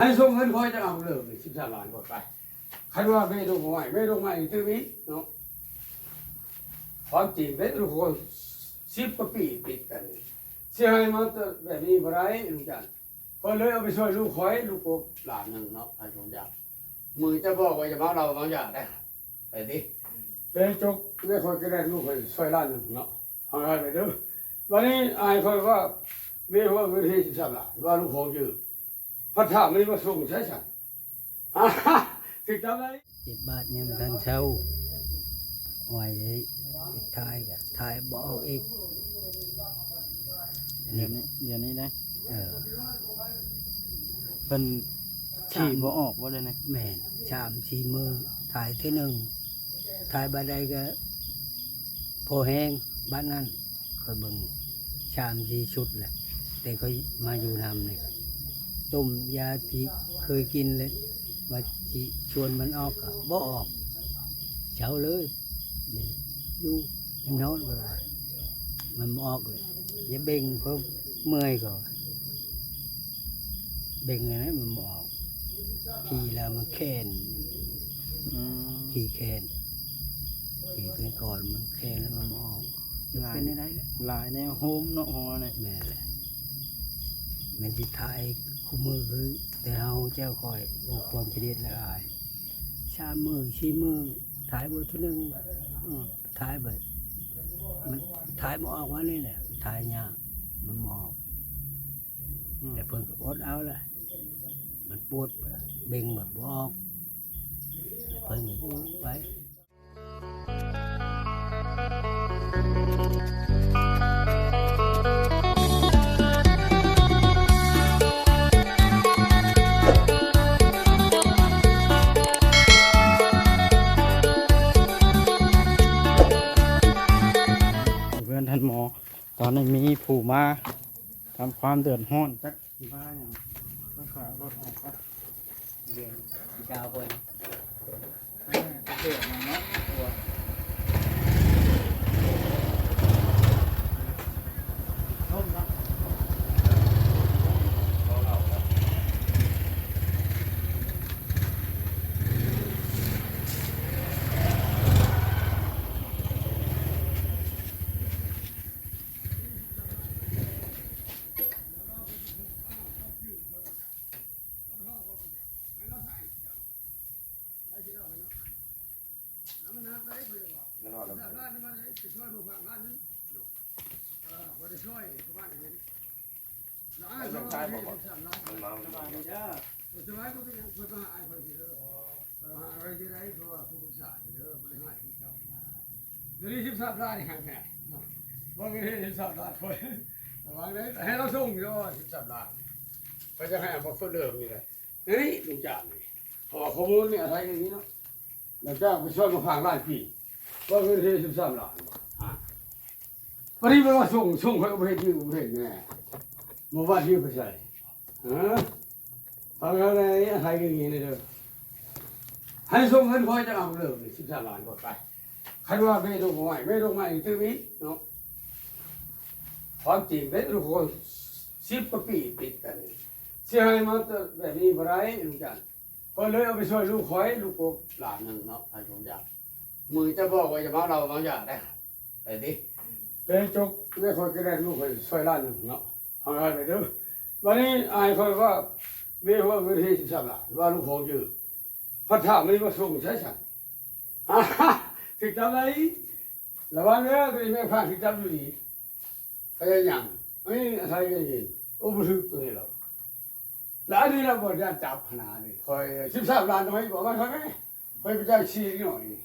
ໃຫ້ສົ່ງເງິນຂ້ອຍຈະເອົາເລີກນີ້ ສິບສາມລ້ານ ບໍ່ໄປ. ຄັນວ່າເບດອກໄມ້ ເບດອກໄມ້ຕື່ມອີກເນາະ. ຄວາມຈິງເບດອກໄມ້ ສິບກວ່າປີຕິດກັນນີ້ ຊິໃຫ້ມາແບບນີ້ບໍ່ໄດ້ ລຸງຈັນ. ຂ້ອຍເລີຍເອົາໄປຊ່ວຍລູກຂ້ອຍ ລູກກົບລ້ານໜຶ່ງເນາະ ໃຫ້ຜົມຢາກ. ມື້ຈະບອກວ່າຢ່າເມົາເຫຼົ້າເມົາຢາໄດ໋ ໄປຕິ. ເລີຍຈົກ ເລີຍຂ້ອຍກະແລ່ນລູກຂ້ອຍຊ່ວຍລ້ານໜຶ່ງເນາະ. ຟັງໄດ້ເດີ. ບາດນີ້ອ້າຍຂ້ອຍວ່າ ເວວ່າເງິນເຮສິບສາມລ້ານ ວ່າລູກຂອງຢືມ ພັດຖາມນີ້ວ່າສົ່ງໃສຊັ້ນ? ຖືກຈັບໄດ້. ເຈັບບາດຍັງບໍ່ທັນເຊົາ ໄວ້ໄດ້ ຖ່າຍກະຖ່າຍບໍ່ອອກອີກ. ດຽວນີ້ ດຽວນີ້ນະ ເອີ ເພິ່ນຂີ້ບໍ່ອອກບໍ່ ດຽວນີ້? ແມ່ນ ສາມສີ່ມື້ຖ່າຍເທື່ອໜຶ່ງ. ຖ່າຍບາດໃດກະພໍແຮງບາດນັ້ນ. ຂ້ອຍເບິ່ງສາມສີ່ຊຸດແຫຼະ ແຕ່ຂ້ອຍມາຢູ່ນຳນີ້ ຕົ້ມຢາທີ່ເຄີຍກິນເລີຍ ວ່າຊິຊວນມັນອອກກະບໍ່ອອກ. ເຊົາເລີຍ ຢູ່ນອນເບິ່ງວ່າມັນບໍ່ອອກເລີຍ. ຢ່າເບັ່ງ ເພາະເມື່ອຍກໍ ເບັ່ງອັນນັ້ນມັນບໍ່ອອກ. ຂີ່ແລ້ວມັນແຂນ ອືມ ຂີ່ແຂນ ຂີ່ເປັນກ້ອນມັນແຂນແລ້ວມັນບໍ່ອອກ. ຈະເປັນແນວໃດລະ? ຫຼາຍແນວໂຮມເນາະ ຫົວນີ້. ແມ່ນແຫຼະ ແມ່ນຊິຖ່າຍຄູ່ມື້ຄືແຕ່ເຮົາແຈ້ວຂ້ອຍ ໂອ້ ຄວາມຄິດເຫັນລະອາຍ. ສາມມື້ສີ່ມື້ຖ່າຍບໍ່ເທື່ອໜຶ່ງ ອືມ ຖ່າຍໄປ ມັນຖ່າຍບໍ່ອອກວ່ານີ້ແຫຼະ ຖ່າຍຍາກ ມັນບໍ່ອອກ. ອືມ ແຕ່ເພິ່ນກໍອົດເອົາແຫຼະ ມັນປວດ ເບັ່ງແບບບໍ່ອອກ ແຕ່ເພິ່ນກໍຢູ່ໄປ. ເພື່ອນທ່ານໝໍ ຕອນນີ້ມີຜູ້ມາທຳຄວາມເດືອດຮ້ອນ ຈັກຊິມາຫຍັງ ເພິ່ນຂ້ອຍເອົາລົດອອກກ່ອນ. ເດືອນເກົ້າຄົນ ເອີ ເດືອນເນາະ ດຽວນີ້ສິບສາມລ້ານນີ້ໃຫ້ແມ່ເນາະ ບໍ່ມີເງິນສິບສາມລ້ານ ຂ້ອຍລະວັງເດີ ໃຫ້ລາວສົ່ງຢູ່ສິບສາມລ້ານ ຂ້ອຍຈະໃຫ້ເອົາມາຄົນເດີມນີ້ແຫຼະ. ນີ້ລຸງຈານນີ້ ເພາະວ່າຂໍ້ມູນນີ້ອາໄສຢ່າງນີ້ເນາະ ຫຼັງຈາກໄປຊ່ອຍມາຟັງຫຼາຍປີ ວ່າເງິນເທສິບສາມລ້ານ ອາ ບາດນີ້ເພິ່ນວ່າສົ່ງ ສົ່ງ ຂ້ອຍກໍບໍ່ເຮັດ ຢືມກໍບໍ່ເຮັດແນ່ ບໍ່ວ່າຢືມໄປໃສ ຮະ? ຟັງແລ້ວໃນອາໄສຢ່າງນີ້ເດີ ໃຫ້ສົ່ງເງິນຂ້ອຍຈະເອົາເລີກນີ້ສິບສາມລ້ານ ບໍ່ໄປ. ຄັນວ່າເມດອກໄມ້ ເມດອກໄມ້ຕື່ມອີກເນາະ ຄວາມຈິງເດ້ ລູກຄົນສິບກວ່າປີຕິດກັນນີ້ ຊິໃຫ້ມາແບບນີ້ບໍ່ໄດ້ ລຸງຈັນ. ຂ້ອຍເລີຍເອົາໄປຊ່ວຍລູກຂ້ອຍ ລູກກົບຫຼານໜຶ່ງເນາະ ໃຫ້ຜົມຢາກ. ມື້ຈະບອກວ່າຢ່າເມົາເຫຼົ້າເມົາຢາໄດ໋ ໄປຕິ ໄປຈົກ ແລ້ວຂ້ອຍກະແລ່ນລູກຂ້ອຍຊ່ວຍລ້ານໜຶ່ງເນາະ ຟັງໄດ້ເດີ. ບາດນີ້ອ້າຍຂ້ອຍວ່າ ເວວ່າເງິນເຮສິບສາມລ້ານ ວ່າລູກຂອງຢືມ ພັດຖາມນີ້ວ່າສົ່ງໃສຊັ້ນ? ຮະ ຖືກຈັບໄດ້ ລະວັງເດີ ໂຕນີ້ແມ່ນພາກທີ່ຈັບຢູ່ນີ້ ພະຍາຍາມ ອັນນີ້ອາໄສເງິນ ໂອ້ ບໍ່ຖືກໂຕນີ້ລະ ລະອັນນີ້ລະບໍ່ຢ້ານຈັບຫັ້ນນະ. ນີ້ຂ້ອຍສິບສາມລ້ານໜ້ອຍ ບອກມາເທົ່າໃດ ຂ້ອຍໄປຈ່າຍສີ່ໜ້ອຍນີ້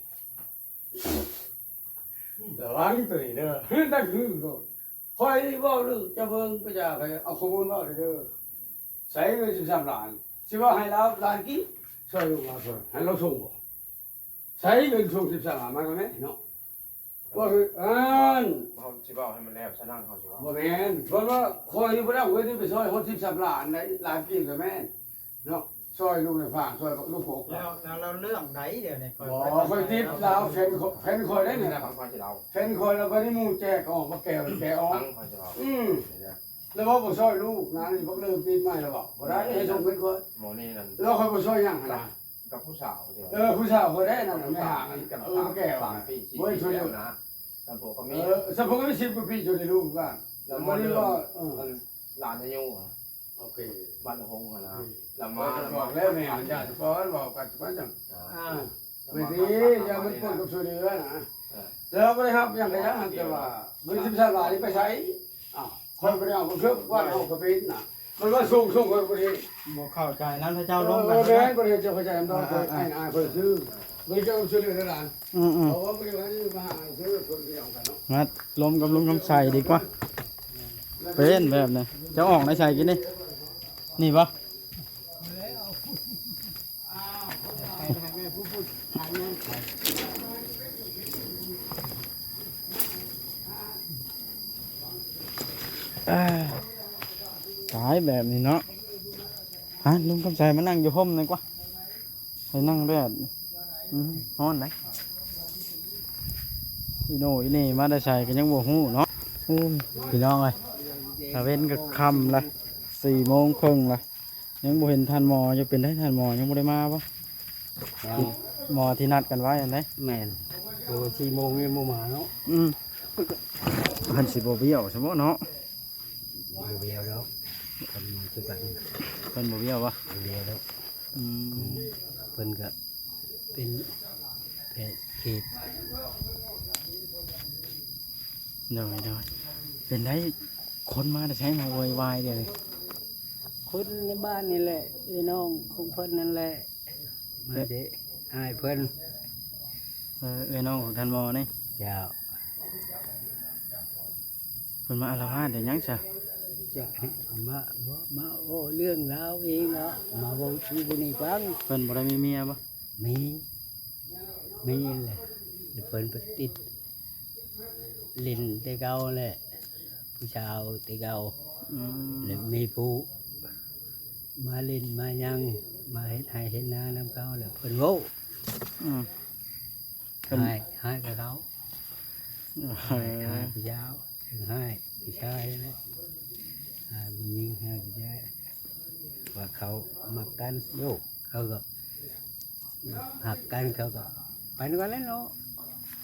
ລະວັງໂຕນີ້ເດີ ຮຶ ຕັ້ງຫຶໂລດ. ຂ້ອຍເວົ້າເລື່ອງຈະເບິ່ງກະຢາ ຂ້ອຍເອົາຂໍ້ມູນເວົ້າເດີ ໃຊ້ເງິນສິບສາມລ້ານ ຊິວ່າໃຫ້ລາວລ້ານກີບ ຊ່ອຍລູກລາວ ໃຫ້ລາວສົ່ງບໍ່? ໃຊ້ເງິນສົ່ງສິບສາມລ້ານມາກະແມ່ນເນາະ ວ່າຄືອັນ ເຮົາຊິເວົ້າໃຫ້ມັນແລ້ວຊະ ນັ່ງເຮົາຊິເວົ້າ ບໍ່ແມ່ນ ເພິ່ນວ່າຂ້ອຍນີ້ບໍ່ໄດ້ເອົາເງິນນີ້ໄປຊ່ອຍຮອດສິບສາມລ້ານໃດ ລ້ານກີບກະແມ່ນເນາະ ຊ່ອຍລູກໃນຝາກ ຊ່ອຍລູກຫົກ ແລ້ວ ແລ້ວເລື່ອງໃດດຽວນີ້ ບໍ່ ຂ້ອຍຕິດລາວ ແຟນຂ້ອຍ ແຟນຂ້ອຍໄດ໋ນີ້ ຟັງຂ້ອຍຊິເລົ່າ ແຟນຂ້ອຍລະບາດນີ້ໝູ່ແຈກອອກ ມາແກວແຈກອອກ ຟັງຂ້ອຍຊິເລົ່າ ອືມ ນີ້ນະ ແລ້ວເວົ້າບໍ່ຊ່ອຍລູກນະ ນີ້ພວກເລີ່ມປີໃໝ່ແລ້ວເວົ້າບໍ່ໄດ້ ໃຫ້ສົ່ງເງິນກ່ອນ ໝໍນີ້ນັ້ນ ແລ້ວຂ້ອຍບໍ່ຊ່ອຍຫຍັງຫັ້ນນະ ກັບຜູ້ສາວ ເອີ ຜູ້ສາວຂ້ອຍໄດ້ນັ້ນ ແມ່ຫາ ເອີ ແກ້ວ ສາມປີ ສີ່ປີ ບໍ່ໄດ້ຊ່ວຍເຫຼືອນະ ສຳພວກກໍມີ ເອີ ສຳພວກກໍມີສິບກວ່າປີ ຈົນໄດ້ລູກກັນ ແລ້ວໝໍນີ້ກໍ ເອີ ຫຼານອາຍຸ ໂອເຄ ບ້ານຫົງຫັ້ນນະ ລະມາ ບອກແລ້ວແມ່ມັນຢ່າສະປອນ ເວົ້າກັນສະປອນຈັ່ງ ອ່າ ເວທີ ຢ່າມັນປົນກັບຊ່ວຍເຫຼືອນະ ແລ້ວບໍ່ໄດ້ຮັບຫຍັງກະຢ່າ ແຕ່ວ່າເງິນສິບສາມລ້ານນີ້ໄປໃສ? ອ້າວ ຂ້ອຍບໍ່ໄດ້ເອົາເຄື່ອງກວາດເອົາກະເປັນນະ ມັນວ່າສົ່ງ ສົ່ງຂ້ອຍບໍ່ໄດ້ ບໍ່ເຂົ້າໃຈນຳເຂົາເຈົ້າລົມກັນ ເອີ ແມ່ນ ບໍ່ໄດ້ເຈົ້າເຂົ້າໃຈນຳດອກ ອ້າຍ ອ້າຍ ອ້າຍຂ້ອຍຊື່ ບໍ່ໄດ້ເຈົ້າຊ່ວຍເຫຼືອຫຼານ ອືມໆ ເພາະວ່າບໍ່ໄດ້ວ່າມາຫາຊື້ຄົນດຽວກັນເນາະ ມາລົມກັບລຸງຄຳໃສດີກວ່າ ເປັນແບບນີ້ ເຈົ້າອອກໄດ້ໃສກິນນີ້ ນີ້ບໍ່? ຕາຍແບບນີ້ເນາະ ຮະ ລຸງຄຳໃສມານັ່ງຢູ່ຮົ່ມໜ່ອຍກວ່າ ໃຫ້ນັ່ງແດດ ອື ຮ້ອນໄດ໋ ອີໂນ່ອີເນ່ມາແຕ່ໃສກໍຍັງບໍ່ຮູ້ເນາະ ໂອ້ຍ ພີ່ນ້ອງເອີຍ ຕາເວັນກໍຄ່ຳລະ ສີ່ໂມງເຄິ່ງລະ ຍັງບໍ່ເຫັນທ່ານໝໍຢູ່ ເປັນໃດທ່ານໝໍຍັງບໍ່ໄດ້ມາບໍ່? ໝໍທີ່ນັດກັນໄວ້ຫັ້ນເດ້ ແມ່ນ ໂອ້ ສີ່ໂມງຍັງບໍ່ມາເນາະ ອືມ ເພິ່ນຊິບໍ່ບ້ຽວຊະບໍ່ເນາະ ບໍ່ບ້ຽວດອກ ເພິ່ນມາຄືກັນ ເພິ່ນບໍ່ບ້ຽວບໍ່? ບໍ່ບ້ຽວດອກ ອືມ ເພິ່ນກໍເປັນແພດເຂດ ໂດຍ ໂດຍ ເປັນໃດ ຄົນມາແຕ່ໃສມາໂວຍວາຍດຽວນີ້? ຄົນໃນບ້ານນີ້ແຫຼະ ເອື້ອຍນ້ອງຂອງເພິ່ນນັ້ນແຫຼະ ມາແຕ່ອ້າຍເພິ່ນ ເອີ ເອື້ອຍນ້ອງຂອງທ່ານໝໍນີ້ ເຈົ້າ ເພິ່ນມາອາລະວາດໄດ້ຫຍັງຊະ? ຈັກ ມາ ມາເວົ້າເລື່ອງລາວເອງເນາະ ມາເວົ້າສູ່ຜູ້ນີ້ຟັງ ເພິ່ນບໍ່ໄດ້ມີເມຍບໍ່? ມີ ມີແຫຼະ ແຕ່ເພິ່ນໄປຕິດຫຼິ້ນແຕ່ເກົ່າແຫຼະ ຜູ້ສາວແຕ່ເກົ່າ ອືມ ແລະມີຜູ້ມາຫຼິ້ນມາຫຍັງ ມາເຮັດໄຮ່ເຮັດນານຳເຂົາ ແລ້ວເພິ່ນເວົ້າ ອືມ ເພິ່ນ ຮ້າຍ ຮ້າຍກັບເຂົາ ເອີ ຮ້າຍ ຮ້າຍຜູ້ສາວ ຮ້າຍຜູ້ຊາຍແຫຼະ ຮ້າຍຜູ້ຍິງ ຮ້າຍຜູ້ຊາຍ ວ່າເຂົາມັກກັນ ໂອ້ ເຂົາກໍ ຮັກກັນເຂົາກໍໄປນຳກັນແຫຼະເນາະ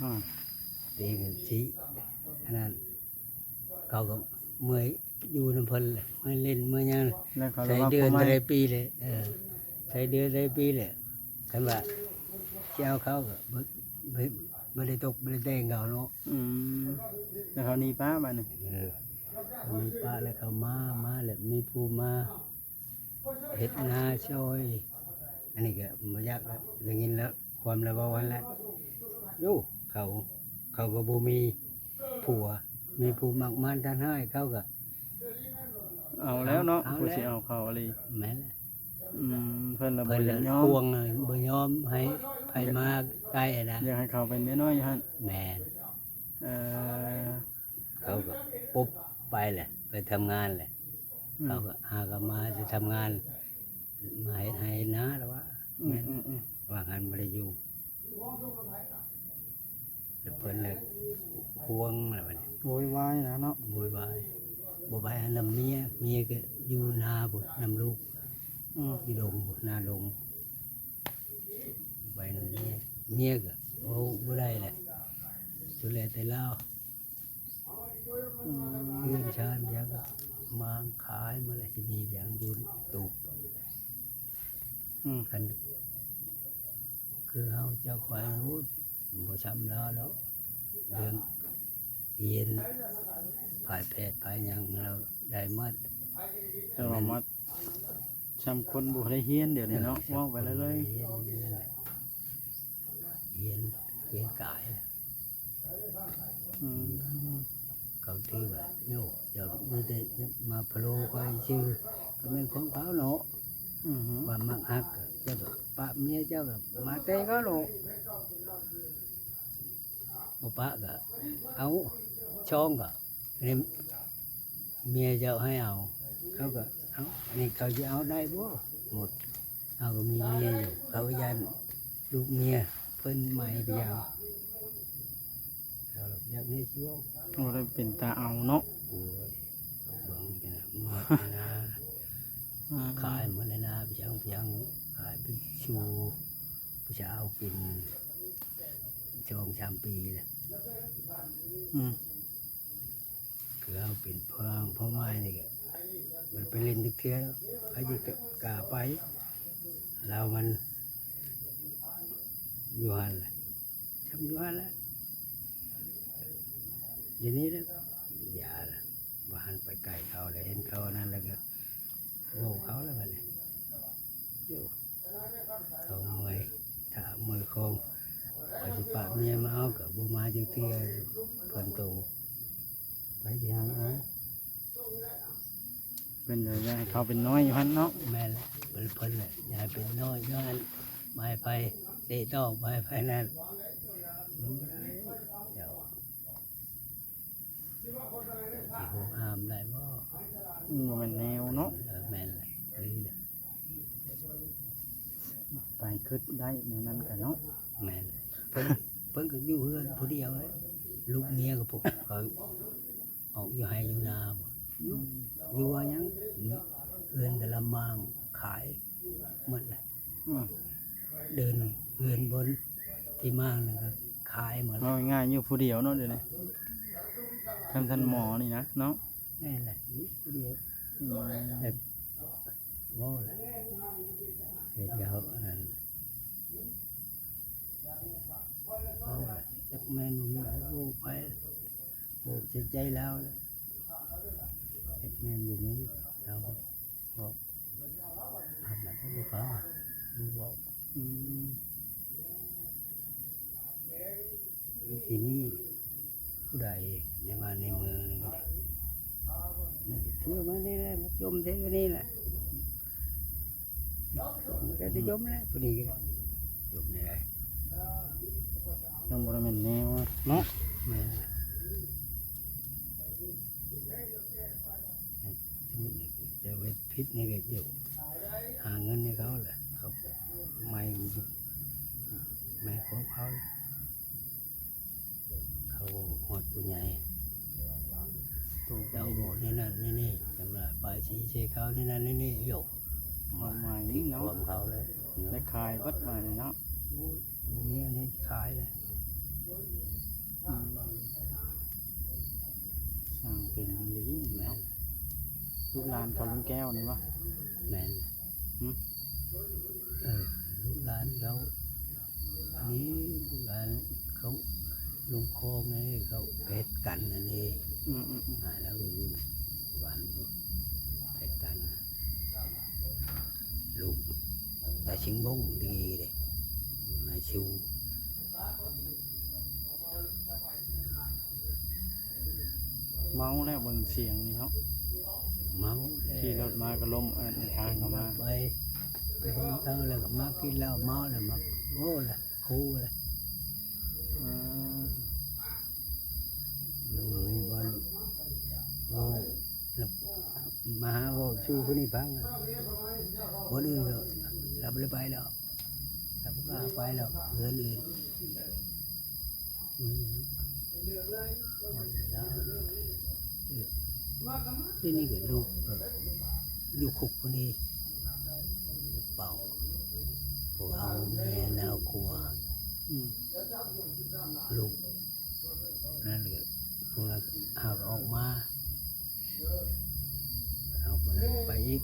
ອືມ ເຕັງຊິ ອັນນັ້ນ ເຂົາກໍເມື່ອຍຢູ່ນຳເພິ່ນແຫຼະ ເມື່ອຍຫຼິ້ນເມື່ອຍຫຍັງ ແລ້ວເຂົາ ໃສ່ເດືອນ ເທົ່າໃດປີແຫຼະ ເອີ ໃສ່ເດືອນ ໃສ່ປີແຫຼະ ຄັນວ່າຊິເອົາເຂົາກໍບໍ່ ບໍ່ ບໍ່ໄດ້ຕົກບໍ່ໄດ້ແຕ່ງເຂົາເນາະ ອືມ ແລ້ວເຂົາໜີປະບາດນີ້ ເອີ ເຂົາໜີປະແລ້ວເຂົາມາ ມາແລ້ວມີຜູ້ມາ ເຮັດນາຊ່ອຍ ອັນນີ້ກໍບໍ່ຢາກ ໄດ້ຍິນແລ້ວ ຄວາມລາວເວົ້າຫັ້ນແຫຼະ ໂອ້ ເຂົາ ເຂົາກໍບໍ່ມີຜົວ ມີຜູ້ມັກມານທານຮ້າຍ ເຂົາກໍເອົາແລ້ວເນາະ ເອົາ ເອົາ ຜູ້ຊິເອົາເຂົາອີ່ຫຼີ ແມ່ນແຫຼະ ອືມ ເພິ່ນລະບໍ່ຢາກຍອມ ເພິ່ນລະຫວງ ບໍ່ຍອມໃຫ້ໃຜມາໃກ້ນະ ຢາກໃຫ້ເຂົາເປັນເມຍນ້ອຍຢູ່ຫັ້ນ ແມ່ນ ເອີ ເຂົາກໍປຸບໄປແຫຼະ ໄປທຳງານແຫຼະ ອືມ ເຂົາກໍຫາກໍມາແຕ່ທຳງານ ມາເຮັດໄຮ່ເຮັດນາແລ້ວວ່າ ອືມ ແມ່ນ ອືມ ອືມ ວ່າງຫັ້ນບໍ່ໄດ້ຢູ່ ແລ້ວເພິ່ນລະຫວງແລ້ວບັດນີ້ ໂວຍວາຍນະເນາະ ໂວຍວາຍ ບໍ່ໄປຫານຳເມຍ ເມຍກໍຢູ່ນາພຸ້ນນຳລູກ ອືມ ຢູ່ດົງພຸ້ນ ນາດົງ ໄປນຳເມຍ ເມຍກໍເວົ້າບໍ່ໄດ້ແຫຼະ ສຸດແລ້ວແຕ່ລາວ ອືມ ເຮືອນຊານຫຍັງກໍມ້າງຂາຍໝົດແລ້ວ ຊິມີຫຍັງຢູ່ຕູບ ອືມ ຄັນຄືເຮົາເຈົ້າຂ້ອຍຮູ້ ບໍ່ຊ່ຳລາວດອກ ເລື່ອງຮຽນ ພາຍແພດພາຍຫຍັງລາວໄດ້ໝົດ ແຕ່ວ່າມາ ຊ່ຳຄົນບໍ່ໄດ້ຮຽນດຽວນີ້ເນາະ ເອີ ເວົ້າໄປເລື້ອຍໆ ຮຽນ ຮຽນກາຍ ອືມ ເຂົາຖືວ່າ ໂຍ ເຈົ້າມີແຕ່ມາພະໂລຂ້ອຍຊື່ ກໍແມ່ນຂອງເຂົາເນາະ ອືມ ວ່າມັກຮັກ ເຈົ້າກໍປະເມຍເຈົ້າກໍມາແຕ່ງເຂົາໂລດ ບໍ່ປະກໍເອົາ ຊ່ອງກໍ ອັນນີ້ເມຍເຈົ້າໃຫ້ເອົາ ເຂົາກໍເອົາ ອັນນີ້ເຂົາຊິເອົາໄດ້ບໍ່? ໝົດ ເຮົາກໍມີເມຍຢູ່ ເຂົາຢ້ານລູກເມຍເພິ່ນໃໝ່ໄປຢ່າງ ເຂົາຢາກມີຊີວິດ ໂອ້ ໄດ້ເປັນຕາເອົາເນາະ ໂອ້ຍ ເບິ່ງຈັ່ງໃດ ໝົດແລ້ວນະ ອືມ ຂາຍໝົດແລ້ວນະ ພຽງ ພຽງຂາຍໄປສູ່ຜູ້ສາວກິນສອງສາມປີແລ້ວ ອືມ ຄືເຮົາເປັນພໍ່ ພໍ່ໝ້າຍນີ້ກະບໍ່ໄດ້ໄປຫຼິ້ນຈັກເທື່ອ ໃຜຊິກ້າໄປ ລາວມັນຢູ່ຫັ້ນແຫຼະ ຊ່ຳຢູ່ຫັ້ນແຫຼະ ດຽວນີ້ລະ ຢ່າລະ ບໍ່ຫັນໄປໃກ້ເຂົາລະ ເຫັນເຂົາອັນນັ້ນລະກະ ເວົ້າເຂົາລະບາດນີ້ ໂຢ ເຂົາເມື່ອຍ ຖ້າເມື່ອຍຂອງ ຂ້ອຍຊິປະເມຍມາເອົາ ກະບໍ່ມາຈັກເທື່ອ ເພິ່ນໂຕ ໃຜຊິຫາເອົາ ເພິ່ນຢາກໃຫ້ເຂົາເປັນນ້ອຍຢູ່ຫັ້ນເນາະ ແມ່ນແຫຼະ ເພິ່ນ ເພິ່ນແຫຼະ ຢາກໃຫ້ເປັນນ້ອຍຢູ່ຫັ້ນ ບໍ່ໃຫ້ໃຜເຕະຕອກ ບໍ່ໃຫ້ໃຜນັ້ນ ມັນບໍ່ໄດ້ ເຈົ້າ ຊິຫ້າມໄດ້ບໍ່? ມັນບໍ່ແມ່ນແນວເນາະ ເອີ ແມ່ນແຫຼະ ອັນນີ້ແຫຼະ ໃຜຄິດໄດ້ແນວນັ້ນກະເນາະ ແມ່ນ ເພິ່ນ ເພິ່ນກະຢູ່ເຮືອນຜູ້ດຽວເລີຍ ລູກເມຍກະພວກເຂົາອອກຢູ່ໄຮ່ຢູ່ນາ ຢູ່ ຢູ່ວ່າຫຍັງ ເຮືອນກະລະມ້າງຂາຍ ໝົດແຫຼະ ອືມ ເດີ່ນເຮືອນບົນທີ່ມາງນັ້ນກະຂາຍໝົດ ເວົ້າງ່າຍໆ ຢູ່ຜູ້ດຽວເນາະ ດຽວນີ້ ທຳທັນໝໍນີ້ນະເນາະ ແມ່ນແຫຼະ ຢູ່ຜູ້ດຽວ ອືມ ແບບ ເວົ້າແຫຼະ ເຮັດແລ້ວອັນນັ້ນ ເວົ້າແຫຼະ ຈັກແມ່ນບໍ່ແມ່ນ ໂອ້ ໄປ ໂອ້ ເສຍໃຈລາວແຫຼະ ຈັກແມ່ນບໍ່ແມ່ນ ລາວ ເວົ້າ ທຳນັ້ນເຂົາຈະຟັງ ມັນເວົ້າ ອືມ ທີ່ນີ້ ຜູ້ໃດໃນບ້ານໃນເມືອງນີ້ກະໄດ້ ແມ່ນທ່ຽວມານີ້ແຫຼະ ມາຈົ່ມແຖວນີ້ແຫຼະ ຈົມແລ້ວ ຜູ້ນີ້ຈົມແລ້ວ ຜູ້ນີ້ຈົມນີ້ແຫຼະ ຍັງບໍ່ໄດ້ແມ່ນແນວເນາະ ແມ່ນ ສົມມຸດນີ້ ເຈົ້າເຮັດຜິດນີ້ກະຢູ່ ຫາເງິນໃຫ້ເຂົາແຫຼະ ເຂົາໄໝ້ ໄໝ້ພວກເຂົາ ເຂົາເວົ້າຮອດຜູ້ໃຫຍ່ ໂຕ ເຈົ້າເວົ້າແນວນັ້ນແນວນີ້ ຈັ່ງວ່າປ້າຍສີໃສ່ເຂົາແນວນັ້ນແນວນີ້ ໂຢ ຄວາມໝາຍນີ້ເນາະ ຄວາມເຂົາເລີຍ ໄດ້ຂາຍເບິດບາດນີ້ເນາະ ໂອ້ຍ ບໍ່ມີອັນໃດຂາຍແລ້ວ ອືມ ຊ່າງເປັນອີ່ຫຼີ ແມ່ນ ເນາະ ລູກຫຼານເຂົາລຸງແກ້ວນີ້ບໍ່? ແມ່ນ ຫຶ? ເອີ ລູກຫຼານເຂົາ ອັນນີ້ລູກຫຼານເຂົາ ລົງຄອງນີ້ ເຂົາເຮັດກັນອັນນີ້ ອືມໆໆ ອ່າ ແລ້ວກະຢູ່ສະຫວັນພຸ້ນ ເຮັດກັນ ລູກຕາຊິງບົງດີເດ້ ນາຍຊູ ເມົາແລ້ວເບິ່ງສຽງນີ້ເນາະ ເມົາແລ້ວ ຂີ່ລົດມາກະລົ້ມ ເອີ ໃນທາງເຂົ້າມາ ໄປ ໄປເຫັນເຂົາແລ້ວກະມາກິນເຫຼົ້າ ເມົາແລ້ວມາ ໂອ້ ລະ ຄູລະ ອືມ ມັນບໍ່ມີບ່ອນເວົ້າ ລະ ມາຫາເວົ້າສູ່ຜູ້ນີ້ຟັງ ບ່ອນອື່ນກະ ລະບໍ່ໄດ້ໄປແລ້ວ ລະບໍ່ກ້າໄປແລ້ວ ເຮືອນອື່ນ ດຽວນີ້ກະລູກກະຢູ່ຄຸກພຸ້ນເດ ເປົ່າ ພວກເຮົາເມຍລາວຄົວ ອືມ ລູກ ນັ້ນກະ ພວກເຮົາກະອອກມາ ເອົາຜູ້ນັ້ນໄປອີກ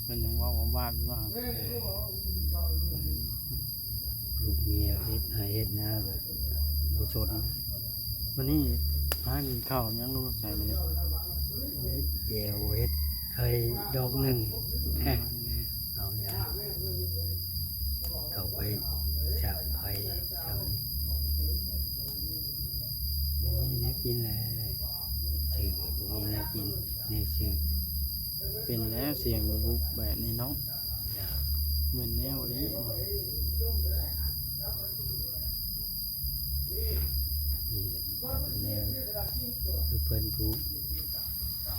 ເພິ່ນຍັງເວົ້າວາບໆຢູ່ວ່າ ລູກເມຍເຮັດໄຮ່ເຮັດນາກະບໍ່ສົນ ມື້ນີ້ພາກິນເຂົ້າຫຍັງ ລູກໃຈມື້ນີ້ ເຮັດແຈ່ວ ເຮັດໄຂ່ດອກໜຶ່ງ ເອົາຫຍັງ ເຂົ້າໄປສາງໄຟເຊົ້ານີ້ ບໍ່ມີແນວກິນແລ້ວ ຊື່ກະບໍ່ມີແນວກິນແນວຊື່ ເປັນແລ້ວສຽງບຸບແບບນີ້ເນາະ ແມ່ນແນວອີ່ຫຼີ ນີ້ແຫຼະ ແນວຄືເພິ່ນຜູ້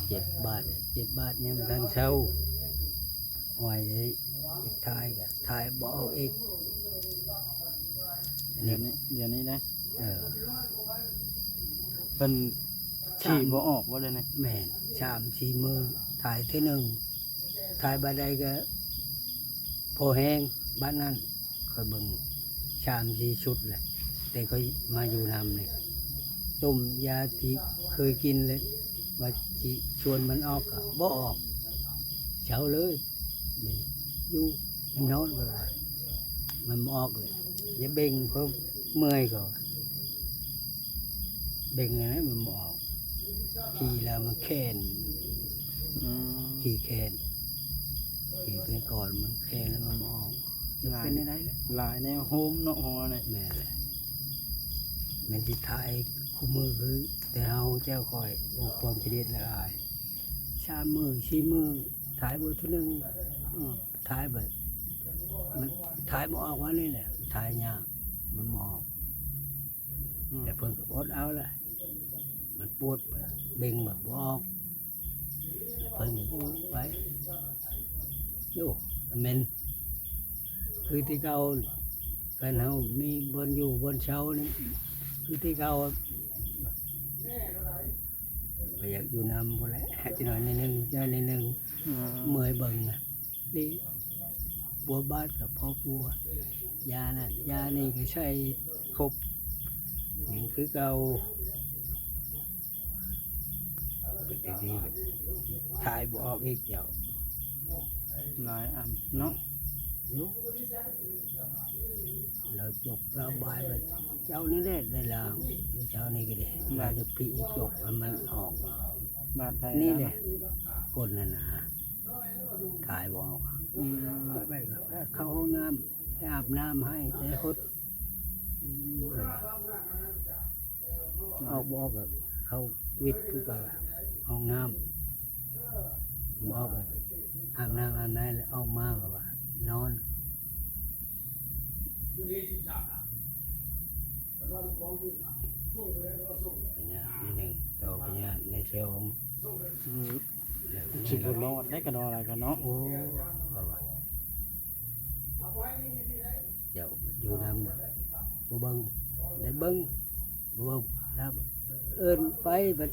ເຈັບບາດ ເຈັບບາດຍັງບໍ່ທັນເຊົາ ໄວ້ໄດ້ ຖ່າຍກະຖ່າຍບໍ່ອອກອີກ ດຽວນີ້ ດຽວນີ້ໄດ໋ ເອີ ເພິ່ນ ສາມ ຂີ້ບໍ່ອອກບໍ່ ດຽວນີ້? ແມ່ນ ສາມສີ່ມື້ຖ່າຍເທື່ອໜຶ່ງ ຖ່າຍບາດໃດກໍພໍແຮງ ບາດນັ້ນຂ້ອຍເບິ່ງສາມສີ່ຊຸດແຫຼະ ແຕ່ຂ້ອຍມາຢູ່ນຳນີ້ ຕົ້ມຢາທີ່ເຄີຍກິນເລີຍ ວ່າຊິຊວນມັນອອກກໍບໍ່ອອກ ເຊົາເລີຍ ນີ້ຢູ່ນອນ ມັນບໍ່ອອກເລີຍ ຢ່າເບັ່ງ ເພາະເມື່ອຍ ກໍເບັ່ງຫັ້ນແຫຼະ ມັນບໍ່ອອກ ຂີ້ແລ້ວມັນແຂນ ອືມ ຂີ້ແຂນ ຂີ້ເປັນກ້ອນ ມັນແຂນແລ້ວມັນບໍ່ອອກ ຈະເປັນແນວໃດແຫຼະ ຫຼາຍແນວໂຮມເນາະ ຫົວນີ້ ແມ່ນແຫຼະ ແມ່ນຊິຖ່າຍຄູ່ມື້ຄືແຕ່ເຮົາແຈວຂ້ອຍ ໂອ້ ຄວາມຄິດເຫັນຫຼາຍ ສາມມື້ສີ່ມື້ ຖ່າຍບໍ່ເທື່ອໜຶ່ງ ອືມ ຖ່າຍໄປ ມັນຖ່າຍບໍ່ອອກ ອັນນີ້ແຫຼະ ຖ່າຍຍາກ ມັນບໍ່ອອກ ອືມ ແຕ່ເພິ່ນກໍອົດເອົາແຫຼະ ມັນປວດ ເບັ່ງແບບບໍ່ອອກ ແຕ່ເພິ່ນກໍຢູ່ໄປ ໂອ້ ແມ່ນຄືແຕ່ເກົ່າ ຄັນເຮົາມີບ່ອນຢູ່ບ່ອນເຊົານີ້ ຄືແຕ່ເກົ່າ ກໍຢາກຢູ່ນຳພຸ້ນແຫຼະ ຈັກໜ້ອຍໜຶ່ງ ຈັກໜ້ອຍໜຶ່ງ ອືມ ເມື່ອຍເບິ່ງນະ ນີ້ ປົວບາດກໍພໍປົວ ຢານັ້ນຢານີ້ກໍໃຊ້ຄົບ ຍັງຄືເກົ່າ ເປັນຈັ່ງຊີ້ ຖ່າຍບໍ່ອອກອີກເຈົ້າ ຫຼາຍອັນເນາະ ຢູ່ ລາວຈົກລາວບາຍ ເຈົ້ານີ້ແຫຼະໄດ້ລ້າງ ເຈົ້ານີ້ກໍໄດ້ ລາວຈະພິຈົກໃຫ້ມັນອອກ ບາດໄປ ນີ້ແຫຼະ ແລ້ວເນາະ ຄົນຫັ້ນນະ ຖ່າຍບໍ່ອອກ ອືມ ໄປ ໄປ ເຂົ້າຫ້ອງນ້ຳ ໄປອາບນ້ຳໃຫ້ ໄປຫົດ ອືມ ອອກບໍ່ອອກກໍເຂົ້າວິດຄືເກົ່າ ຫ້ອງນ້ຳ ບໍ່ອອກກໍອາບນ້ຳອາບໃນ ແລ້ວອອກມາກໍວ່ານອນ ພະຍາດໃນໜຶ່ງ ຕໍ່ພະຍາດໃນສອງ ອືມ ແລ້ວ ຊິບໍ່ລອດໄດ້ກະດອລະກະເນາະ ໂອ້ ເຂົາວ່າ ເຈົ້າຢູ່ນຳ ບໍ່ເບິ່ງ ໄດ້ເບິ່ງ ບໍ່ເບິ່ງ ແລ້ວເອີ້ນໄປ ບັດ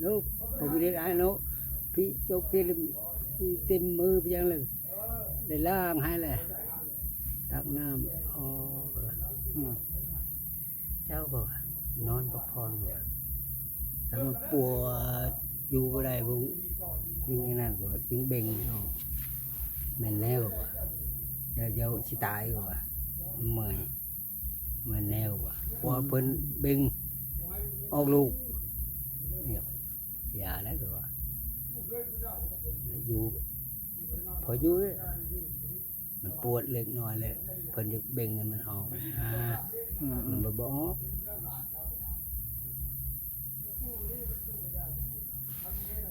ໂອ້ ບໍ່ມີເດັດອາຍເນາະ ພິຈົກ ພິເຕັມມື ພິຫຍັງແລ້ວ ໄດ້ລ້າງໃຫ້ແຫຼະ ຕັກນ້ຳ ອໍ ອືມ ເຈົ້າກໍວ່າ ນອນພັກຜ່ອນ ຖ້າມັນປົວຢູ່ບໍ່ໄດ້ ເບິ່ງ ຍິງອັນນັ້ນກໍຍິງເບັ່ງເນາະ ແມ່ນແລ້ວກໍວ່າ ເຈົ້າ ເຈົ້າຊິຕາຍກໍວ່າ ເມື່ອຍ ແມ່ນແລ້ວວ່າ ເພາະວ່າເພິ່ນເບັ່ງອອກລູກ ຢ່າແລ້ວກໍວ່າ ຢູ່ ພໍຢູ່ເດ້ ມັນປວດເລັກນ້ອຍແຫຼະ ເພິ່ນຢາກເບັ່ງໃຫ້ມັນອອກ ອືມ ມັນບໍ່ ບໍ່ອອກ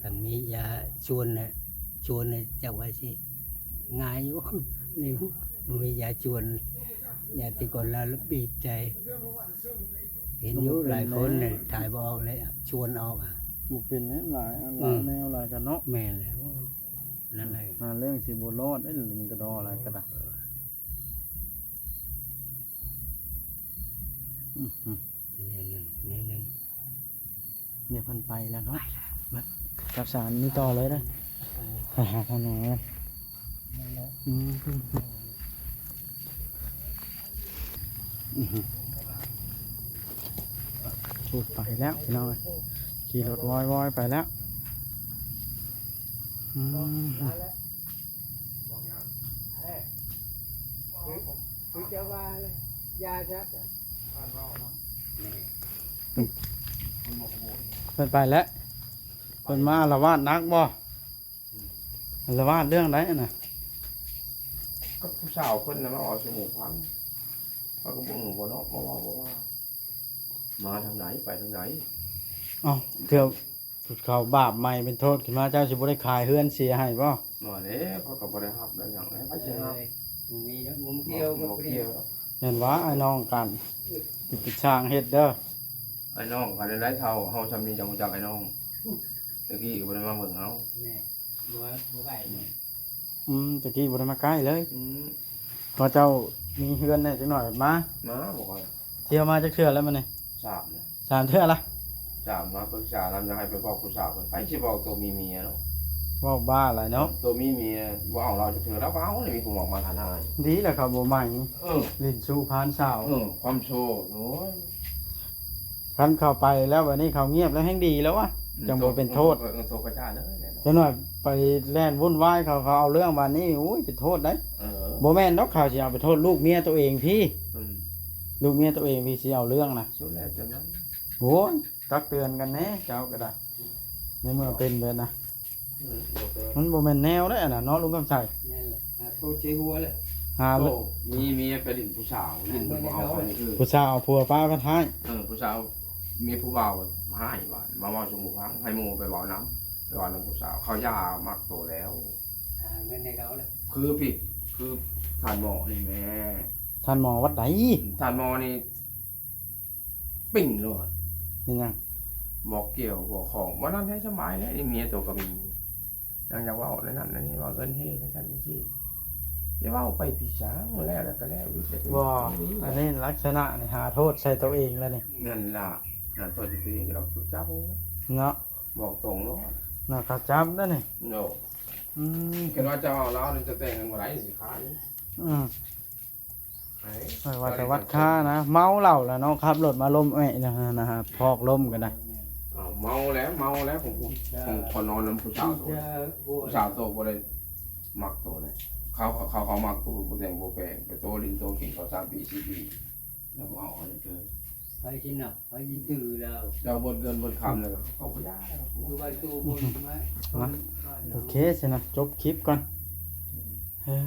ຄັນມີຢາຊວນນະ ຊວນນະ ຈັກວ່າຊິງ່າຍຢູ່ ນີ້ບໍ່ມີຢາຊວນ ຍາແຕ່ກ່ອນລາວລະບີບໃຈ ເຫັນຢູ່ຫຼາຍຄົນນະ ຖ່າຍບໍ່ອອກເລີຍ ຊວນອອກ ບໍ່ເປັນແນວ ຫຼາຍອັນ ອືມ ຫຼາຍແນວຫຼາຍກະເນາະ ແມ່ນແລ້ວ ນັ້ນແຫຼະ ຫາເລື່ອງຊິບໍ່ລອດເດ້ ມັນກະດໍລະກະດາ ອືມ ແນວໜຶ່ງ ແນວໜຶ່ງ ດຽວເພິ່ນໄປແລ້ວເນາະ ມາຈັບສານນີ້ຕໍ່ເລີຍເດີ ເອີ ໄປຫາທາງໜ້າ ອືມ ອືມ ໂອ້ ໄປແລ້ວພີ່ນ້ອງເອີຍ ຂີ່ລົດວອຍໆໄປແລ້ວ ອືມ ຄື ຄືຈະວ່າແຫຼະ ຢ່າຊະ ເພິ່ນໄປແລ້ວ ເພິ່ນມາອາລະວາດໜັກບໍ່? ອາລະວາດເລື່ອງໃດຫັ້ນນະ? ກັບຜູ້ສາວເພິ່ນນະ ມາເວົ້າສູ່ໝູ່ຟັງ ເຂົາກໍບໍ່ຮູ້ບໍ່ເນາະ ມາເວົ້າບໍ່ວ່າ ມາທາງໃດ ໄປທາງໃດ. ເອົ້າ ເທື່ອເຂົາບາບໃໝ່ເປັນໂທດຂຶ້ນມາ ເຈົ້າຊິບໍ່ໄດ້ຂາຍເຮືອນເສຍໃຫ້ບໍ່? ບໍ່ແລ້ວ ເຂົາກໍບໍ່ໄດ້ຮັບແລ້ວຫຍັງແລ້ວ ໃຜຊິຮັບ? ບໍ່ມີແລ້ວ ບໍ່ກ່ຽວ ບໍ່ກ່ຽວ. ແມ່ນວ່າອ້າຍນ້ອງກັນ ຊິໄປສ້າງເຮັດເດີ ອ້າຍນ້ອງກັນໄດ້ເທົ່າເຮົາຊ່ຳນີ້ ຈັ່ງຮູ້ຈັກອ້າຍນ້ອງ. ຕະກີ້ບໍ່ໄດ້ມາເບິ່ງເຮົາ ແມ່ນ ບໍ່ ບໍ່ໄປ ອືມ ຕະກີ້ບໍ່ໄດ້ມາໃກ້ເລີຍ ອືມ ພໍເຈົ້າມີເຮືອນແດ່ຈັກໜ້ອຍມາ ມາບໍ່ຄ່ອຍ ທ່ຽວມາຈັກເທື່ອແລ້ວມື້ນີ້? ສາມນະ ສາມເທື່ອລະ ສາມມາປຶກສານຳ ຢາກໃຫ້ໄປບອກຜູ້ສາວເພິ່ນ ໃຜຊິບອກໂຕມີເມຍເນາະ ເວົ້າບ້າຫຼາຍເນາະ ໂຕມີເມຍບໍ່ເອົາລາວຈັກເທື່ອ ລາວກໍເອົານີ້ ມີຜູ້ມາກມາທ້າທາຍ ດີແລ້ວເຂົາບໍ່ໃໝ ເອີ ຫຼິ້ນຊູ່ຜ່ານສາວ ເອີ ຄວາມໂສດ ໂອ້ຍ ຄັນເຂົາໄປແລ້ວ ບາດນີ້ເຂົາງຽບແລ້ວແຮ່ງດີແລ້ວວະ ອືມ ຈັ່ງບໍ່ເປັນໂທດ ເອີ ໂຕກະຈາເລີຍແຫຼະເນາະ ຈັກໜ່ອຍໄປແລ່ນວຸ້ນວາຍເຂົາ ເຂົາເອົາເລື່ອງບາດນີ້ ໂອ້ຍ ເປັນໂທດໄດ໋ ເອີ ບໍ່ແມ່ນດອກ ເຂົາຊິເອົາໄປໂທດລູກເມຍໂຕເອງພີ້ ອືມ ລູກເມຍໂຕເອງພີ້ຊິເອົາເລື່ອງນະ ສຸດແລ້ວແຕ່ມັນ ໂອ້ຍ ຕັກເຕືອນກັນແດ່ເຈົ້າກໍໄດ້ ໃນເມື່ອເປັນແບບນັ້ນ ອືມ ມັນບໍ່ແມ່ນແນວໃດອັນນັ້ນເນາະ ລຸງຄຳໄຊ ແມ່ນແຫຼະ ຫາໂທດໃສ່ຫົວແຫຼະ ຫາ ໂອ້ ມີເມຍໄປຫຼິ້ນຜູ້ສາວ ຫຼິ້ນຜູ້ບ່າວ ຜູ້ສາວເອົາຜົວປະພັດຮ້າຍ ເອີ ຜູ້ສາວມີຜູ້ບ່າວຮ້າຍວ່າ ມາເວົ້າສູ່ໝູ່ຟັງ ໃຫ້ໝູ່ໄປເວົ້ານຳ ໄປເວົ້ານຳຜູ້ສາວ ເຂົາຢ່າມັກໂຕແລ້ວ ຫາເງິນໃຫ້ເຂົາແຫຼະ ຄືພີ້ ຄືທ່ານໝໍນີ້ແມ່ ທ່ານໝໍວັດໃດ ທ່ານໝໍນີ້ ປິ້ງໂລດ ເປັນຫຍັງ ບໍ່ກ່ຽວບໍ່ຂ້ອງ ວັນນັ້ນໃຫ້ສະບາຍແລ້ວ ເມຍໂຕກໍມີ ຍັງຢາກເວົ້າແນວນັ້ນແນວນີ້ ວ່າເງິນເຮຈັ່ງຊັ້ນຈັ່ງຊີ້ ຢ່າເວົ້າໄປຕິສາງ ແລ້ວແລ້ວກໍແລ້ວ ບໍ່ ອັນນີ້ລັກສະນະນີ້ຫາໂທດໃສ່ໂຕເອງແລ້ວນີ້ ນັ້ນລະ ຫາໂທດໃສ່ໂຕເອງ ລາວຖືກຈັບເນາະ ບອກຕົງໂລດ ນະ ເຂົາຈັບແລ້ວນີ້ ໂນ ອືມ ຄັນວ່າເຈົ້າເອົາລາວນີ້ ຈະແຕ່ງກັນບໍ່ໄດ້ ຊິຂາຍ ອືມ ຂ້ອຍວ່າແຕ່ວັດຄານະ ເມົາເຫຼົ້າແລ້ວເນາະ ຂັບລົດມາລົ້ມແອະນະ ນະ ພອກລົ້ມກໍໄດ້ ເອົາ ເມົາແລ້ວ ເມົາແລ້ວ ຂອງ ຂອງ ຂໍນອນນຳຜູ້ສາວໂຕ ຜູ້ສາວໂຕບໍ່ໄດ້ມັກໂຕເລີຍ ເຂົາ ເຂົາ ເຂົາມັກໂຕບໍ່ແຕ່ງບໍ່ແປງ ໄປໂຕຫຼິ້ນໂຕກິນເຂົາສາມປີສີ່ປີ ແລ້ວບໍ່ເອົາເອົາຫຍັງເທື່ອ ໃຜຊິນັບ ໃຜຊິຖືແລ້ວ ເຈົ້າເບິດເງິນເບິດຄຳແລ້ວ ເຂົາບໍ່ຢາກແລ້ວ ຄືໄວ້ໂຕບໍ່ມາ ມາ ໂອເຄ ຊັ້ນນະ ຈົບຄລິບກ່ອນ ເອີ.